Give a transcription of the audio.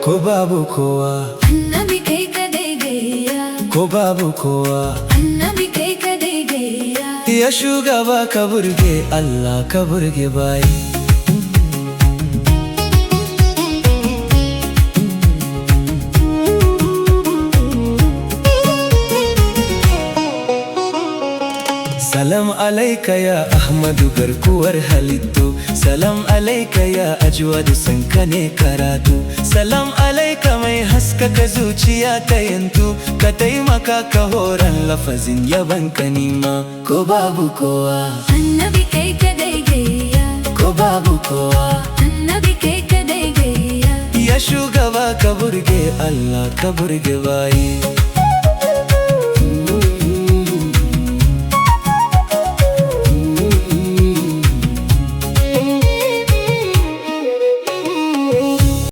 Ko babu kowa. Annabi kai kadai gayya. Ko babu kowa. Annabi kai kadai gayya. Ya shugaba, ka burge Allah, ka burge bayi. Salam alaika ya Ahmadu, garkuwar halittu. Salam alaika ya Ajwadu, sanka ne karatu. Salam alaika mai haskaka zuciya ta yantu. Ka taimaka ka horan lafazin yaban ka nima. Ko babu kowa. Annabi kai kadai gayya. Ko babu kowa. Annabi kai kadai gayya. Ya shugaba, ka burge Allah, ka burge bayi.